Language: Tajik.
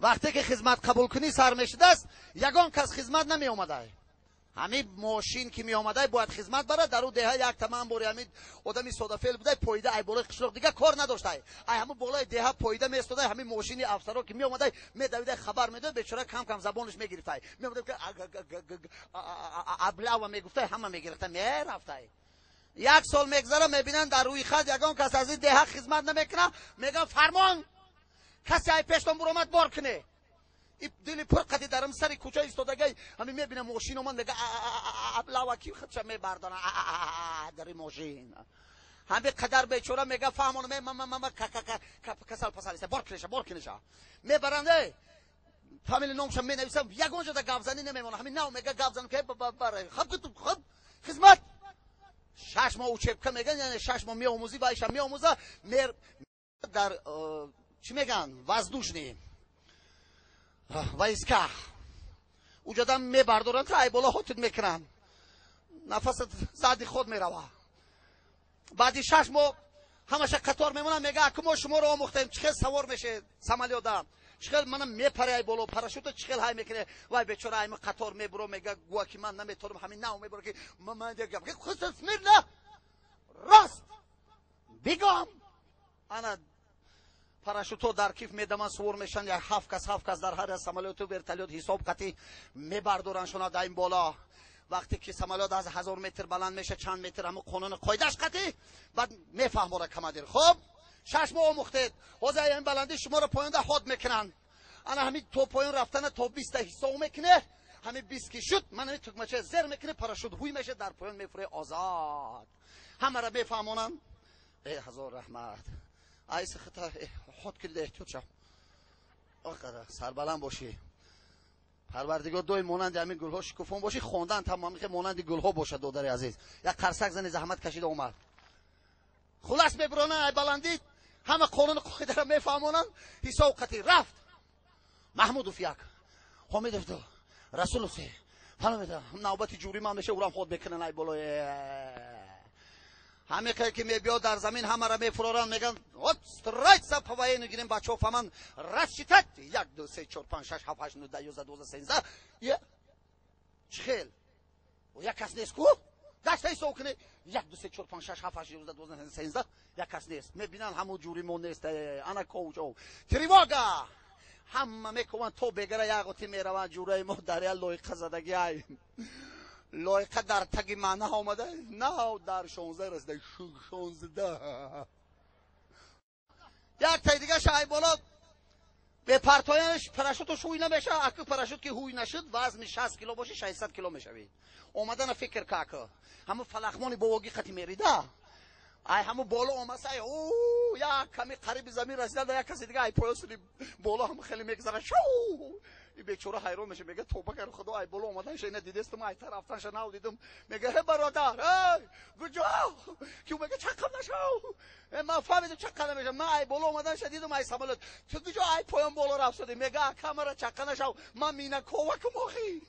Вақте ки хизмат қабулкунӣ сар мешудааст, ягон кас хизмат намеомадай. Ҳамин мошин ки меомадай, бояд хизмат барад. Дар ӯ деҳа як тамам бори ҳамин одами содафел будай, поида ай болои қишлоқ дигар кор надоштай. Ай ҳамун болои деҳа поида меистодай, ҳамин мошини афсаро ки меомадай, медавидай, хабар медод. Бечора кам кам забонаш мегирифтай, меомадай, облава мегуфтай, ҳама мегирифта мерафтай. Як сол мегзара, мебинанд, дар рӯи хат ягон кас аз ин деҳа хизмат намекунад. Мегӯянд: «Фармон, касе ай пештон буромад, бор куне». Дили пур қади дарам сари кӯча истодагай, ҳамин мебинам, мошин омад, мега облава, ки худша мебардора дар ин мошин. Ҳамин қадар бечора мега фаҳмон, касал пасалиста, бор кинеша, бор кинеша. Мебаранд, фамили номша менависам, ягон ҷода гапзанӣ намемонад. Ҳамин нав мега гапзан, хаб хизмат 6 моҳ учебка меган, яъне 6 моҳ меомӯзӣ, вайша меомӯза. Мер дар чӣ меган, воздушный войска уҷода мебардоранд, ай боло ҳотит мекунанд, нафасат зади худ мерава. Баъди 6 моҳ ҳамаша қатор мемонанд. Мега: «Аку мо шуморо омӯхтем, чӣ хел савор мешед самолёта, чӣ хел мана мепаре ай боло, парашюта чӣ хел ҳай мекуне». Вай бечора айми қатор мебуро, мега гӯя ки ман наметонам. Ҳамин нав мебуро ки смирно, рост, бегом. Ана парашютҳо дар киф медаманд, сувор мешаванд, як ҳафт кас, ҳафт кас дар ҳар як самолёту вертолёт ҳисоб қатӣ мебардоранд шона дар ин боло. Вақте ки самолёт аз 1000 метр баланд меша, чанд метр, ҳамун қонуни қоидааш қатӣ, баъд мефаҳмора командир: «Хуб, 6 моҳ омӯхтед, ҳозир ин баландӣ шуморо поёнда ҳод мекунанд. Ана ҳамин то поён рафтана то 20-та ҳисоб мекуне, ҳамин 20 ки шуд, ман ҳамин тукмача зер мекуне, парашют ҳуй меша, дар поён мефуре озод». Ҳамаро мефаҳмонанд. Э, ҳазор раҳмат, айси хита ход кида, эҳтиёт шав, сарбаланд бошӣ, Парвардигор доим монанди ҳамин гулҳо шукуфон бошӣ. Хондан тамом монанди гулҳо бошад. Додари азиз, як қарсак зани, заҳмат кашида омад. Хулас, мебуронанд ай баландӣ, ҳама қонуни қоидаро мефаҳмонанд, ҳисоб қатӣ рафт: Маҳмудов як, Ҳомидов ду, Расулов се, навбати ҷури ман меша, урам ход мекунанд ай болои. Ҳамин ки мебиёд дар замин, ҳамаро мефуроранд, мегӯянд: «Вот, строиться по военному». Гирем, бачаҳо фаҳманд, рассчитать: як, ду, се, чор, панҷ, шаш, ҳафт, ҳашт, нӯ, 10, 11, 12, 13. Чӣ хел як кас нест ку? Гашта ҳисоб кунед: як, ду, се, чор, панҷ, шаш, ҳафт, ҳашт, 11, 12, 13, як кас нест. Мебинанд, ҳамун ҷури мо нест. Ана коучо, тревога, ҳама мекуванд, то бегара як оти мераванд. Ҷураи мо дар як лоиқа задагӣ, ай лоиқа дар таги маъна омада, нав дар 16 расида, 16. Як таи дигаша ай боло бепартоянаш, парашюту ҳуй намеша. Аку парашют ки ҳуй нашуд, вазни 60 кило боши, 600 кило мешавӣ. Омадана фикр ка, ҳамун фалахмони бовогӣ қати мерида, ай ҳамун боло омаса, як ками қариби замин расида, як каси дига ай поёсуни боло ҳам хеле мегзара шу. И бечора ҳайрон меша, мега: «Тоба кар, худо, ай боло омаданша ина дидестам, ай тарафтанша нав дидам». Мега: «Э, бародар, эй, куҷо?» Ки мега: «Чаққам нашав, ман фаҳмидам, чаққа намеша, ман ай боло омаданша дидам ай самолёт, ту куҷо ай поён боло рафт шудӣ?» Мега: «Акамара чаққа нашав, ман мина ковакум охи».